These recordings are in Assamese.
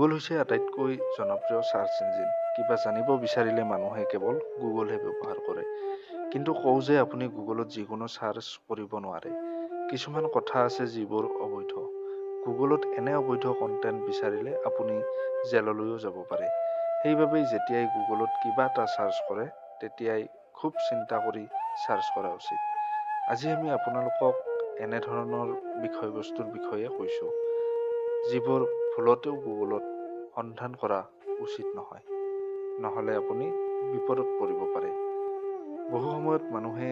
গুগল হৈছে আটাইতকৈ জনপ্ৰিয় চাৰ্চ ইঞ্জিন। কিবা জানিব বিচাৰিলে মানুহে কেৱল গুগলহে ব্যৱহাৰ কৰে। কিন্তু কওঁ যে আপুনি গুগলত যিকোনো চাৰ্চ কৰিব নোৱাৰে। কিছুমান কথা আছে যিবোৰ অবৈধ। গুগলত এনে অবৈধ কন্টেন্ট বিচাৰিলে আপুনি জেললৈও যাব পাৰে। সেইবাবেই যেতিয়াই গুগলত কিবা এটা চাৰ্চ কৰে তেতিয়াই খুব চিন্তা কৰি চাৰ্চ কৰা উচিত। আজি আমি আপোনালোকক এনেধৰণৰ বিষয়বস্তুৰ বিষয়ে কৈছোঁ, যিবোৰ ভুলতেও গুগলত সন্ধান কৰা উচিত নহয়, নহ'লে আপুনি বিপদত পৰিব পাৰে। বহু সময়ত মানুহে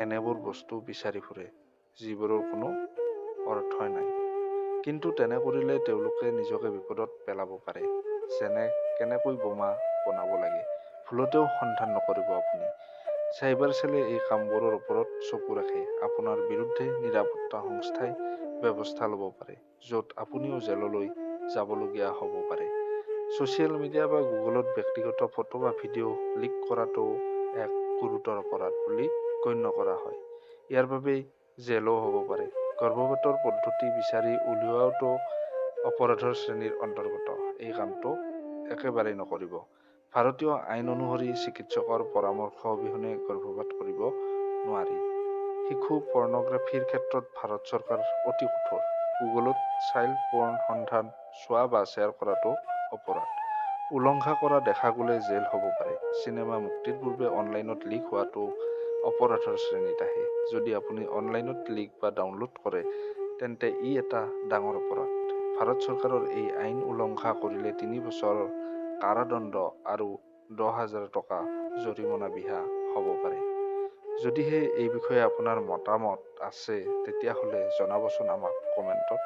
এনেবোৰ বস্তু বিচাৰি ফুৰে যিবোৰৰ কোনো অৰ্থই নাই। কিন্তু তেনে কৰিলে তেওঁলোকে নিজকে বিপদত পেলাব পাৰে। যেনে কেনেকৈ বোমা বনাব লাগে, ভুলতেও সন্ধান নকৰিব আপুনি। চাইবাৰ চেলে এই কামবোৰৰ ওপৰত চকু ৰাখে। আপোনাৰ বিৰুদ্ধে নিৰাপত্তা সংস্থাই ব্যৱস্থা ল'ব পাৰে, য'ত আপুনিও জেললৈ যাবলগীয়া হ'ব পাৰে। ছ'চিয়েল মিডিয়া বা গুগলত ব্যক্তিগত ফটো বা ভিডিঅ' লিক কৰাটোও এক গুৰুতৰ অপৰাধ বুলি গণ্য কৰা হয়। ইয়াৰ বাবেই জেলো হ'ব পাৰে। গৰ্ভপাতৰ পদ্ধতি বিচাৰি উলিওৱাটো অপৰাধৰ শ্ৰেণীৰ অন্তৰ্গত। এই কামটো একেবাৰেই নকৰিব। ভাৰতীয় আইন অনুসৰি চিকিৎসকৰ পৰামৰ্শ অবিহনে গৰ্ভপাত কৰিব নোৱাৰি। শিশু পৰ্ণগ্ৰাফীৰ ক্ষেত্ৰত ভাৰত চৰকাৰ অতি কঠোৰ। গুগলত চাইল্ড পৰ্ণ সন্ধান, চোৱা বা শ্বেয়াৰ কৰাটো অপৰাধ। উলংঘা কৰা দেখা গ'লে জেল হ'ব পাৰে। চিনেমা মুক্তিৰ পূৰ্বে অনলাইনত লিক হোৱাটো অপৰাধৰ শ্ৰেণীত আহে। যদি আপুনি অনলাইনত লিক বা ডাউনলোড কৰে তেন্তে ই এটা ডাঙৰ অপৰাধ। ভাৰত চৰকাৰৰ এই আইন উলংঘা কৰিলে 3 বছৰৰ কাৰাদণ্ড আৰু 10,000 টকা জৰিমনা বিহা হ'ব পাৰে। যদিহে এই বিষয়ে আপোনাৰ মতামত আছে তেতিয়াহ'লে জনাবচোন আমাক কমেণ্টত।